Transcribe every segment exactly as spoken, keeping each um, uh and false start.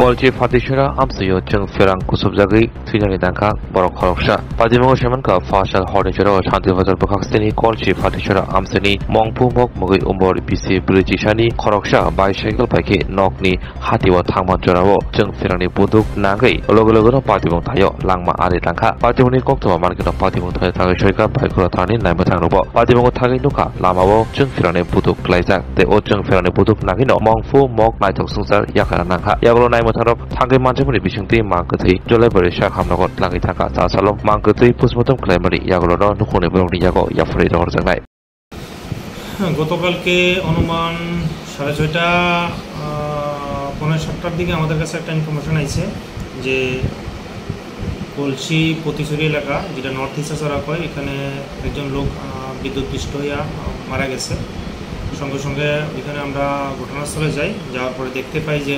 Kolchi Phatisora amchaio chwng pherang kusubjagwi thwinani nangkha borok khoroksa. Patimungo saimankha, phasal horni jorao Shanti Bazar bwkhak sini Kolchi Phatisora amchaini mongphu mok mugwi umbor bisi bwrwi chisani khoroksa bicycle bai khe nokni hatio thangma jorao chwng pherangni buduk nangwi loge logeno patimung thaio langma ari tangkha. Patimungni koktwma mankhe no patimung thaio thangwi soika bike rok thani naimwthang rwbo. Patimungo thangwi nukha lamao chwng pherangni buduk klaijak tei o chwng pherangni buduk nangwino mongphu mok naithok swngchar yakarna nangkha. Yagulo naimwthang rok thangwi manjakmani bisingtwi mang kwthwi Jolaibari sak hamnogo tlangwi thangkha. Cha salom mang kwthwi postmortem khlaimani yagulono nukhungni borokni yago yapharwi rohorjaknai. গতকালকে অনুমান সাড়ে ছয়টা, আহ, পৌনে সাতটার দিকে আমাদের কাছে একটা ইনফরমেশন আইছে যে কলসি পতিছড়ি এলাকা, যেটা নর্থ ইসাছড়া কয়, এখানে একজন লোক, আহ, বিদ্যুৎস্পৃষ্ট হইয়া, আহ, মারা গেছে। সঙ্গে সঙ্গে ওইখানে আমরা ঘটনাস্থলে যাই, যাওয়ার পরে দেখতে পাই যে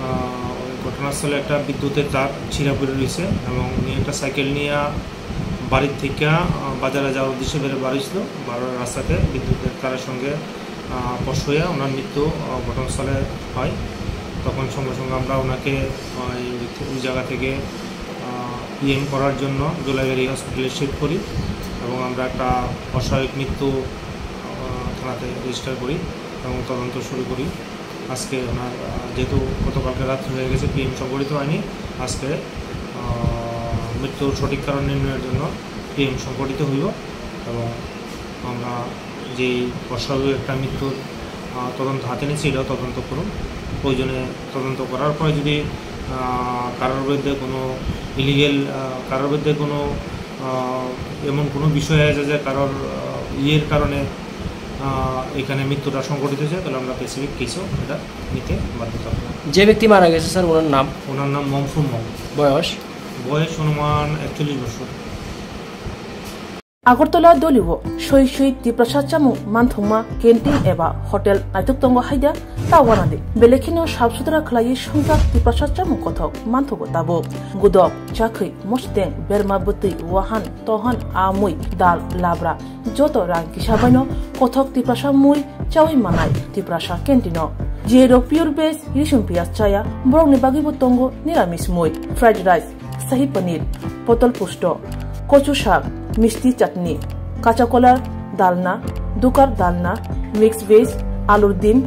আহ, ওই ঘটনাস্থলে একটা বিদ্যুতের তার ছিঁড়া পড়ে রয়েছে এবং উনি একটা সাইকেল নিয়ে বাড়ির থেকে, আহ, বাজারে যাওয়ার উদ্দেশ্যে বেরো বার হয়েছিল। বারো রাস্তাতে বিদ্যুতের তারের সঙ্গে, আহ, স্পর্শ হয়ে ওনার মৃত্যু, আহ, ঘটনাস্থলে হয়। তখন সঙ্গে সঙ্গে আমরা ওনাকে, আহ, এই, ওই জায়গা থেকে, আহ, পিএম করার জন্য জোলাইবাড়ি হসপিটালে শিফট করি এবং আমরা একটা অস্বাভাবিক মৃত্যু, আহ, থানাতে রেজিস্টার করি এবং তদন্ত শুরু করি। আজকে ওনার, আহ, যেহেতু গতকালকে রাত্রে হয়ে গেছে, পিএম সংঘটিত হয়নি, আজকে, আহ, মৃত্যুর সঠিক কারণ নির্ণয়ের জন্য পিএম সংঘটিত হইব এবং আমরা যেই অস্বাভাবিক একটা মৃত্যুর, আহ, তদন্ত হাতে নিচ্ছি, এটাও তদন্ত করুন। প্রয়োজনে তদন্ত করার পরে যদি, আহ, কারোর বিরুদ্ধে কোনো ইলিগেল, আহ, কারোর বিরুদ্ধে কোনো, আহ, এমন কোনো বিষয় আছে যে কারোর, আহ, ইয়ের কারণে, আহ, এখানে মৃত্যুটা সংঘটিত হয়েছে, তাহলে আমরা স্পেসিফিক কেসও এটা নিতে বাধ্য থাকবো। যে ব্যক্তি মারা গেছে, স্যার, ওনার নাম? ওনার নাম মংফু মং। বয়স? বয়স অনুমান একচল্লিশ বছর। Agartala dolio soi soi Tiprasa chamung manthokma canteen eba hotel naithok tongo haida ta wanadi. Belekheno sap sutra khlaiwi songkha Tiprasa chamung kothok manthogo tabuk. Gudok, chakhwi, mosteng, berma bwtwi, wahan, tohan, amui, dal, labra, joto rang kisa baino kothok Tiprasa mui chawi manai Tiprasa canteen-o. Jerok pure veg, risum piyaj chaya, borokni bagwibo tongo niramis mui, fried rice, sahi paneer, potol pusto, kochu sak, misti chutney, kacha kolar, dalna, dukar dalna, mix veg, alur dim,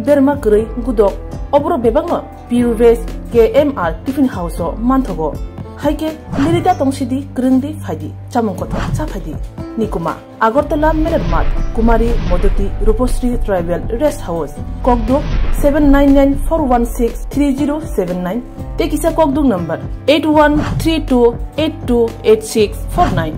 berma kwrwi, gudok, oboro bebakno Pure Veg K M R Tiffin House-o manthogo. Haikhe lirida tongsidi, kwrwngdi phaidi, chamung kothok cha phaidi. Nikuma, Agartala Merer Math, Kumari Modoti Rupasri Tribal Rest House, Kokduk seven nine nine four one six three zero seven nine, tei kisa Kokduk number eight one three two eight two eight six four nine.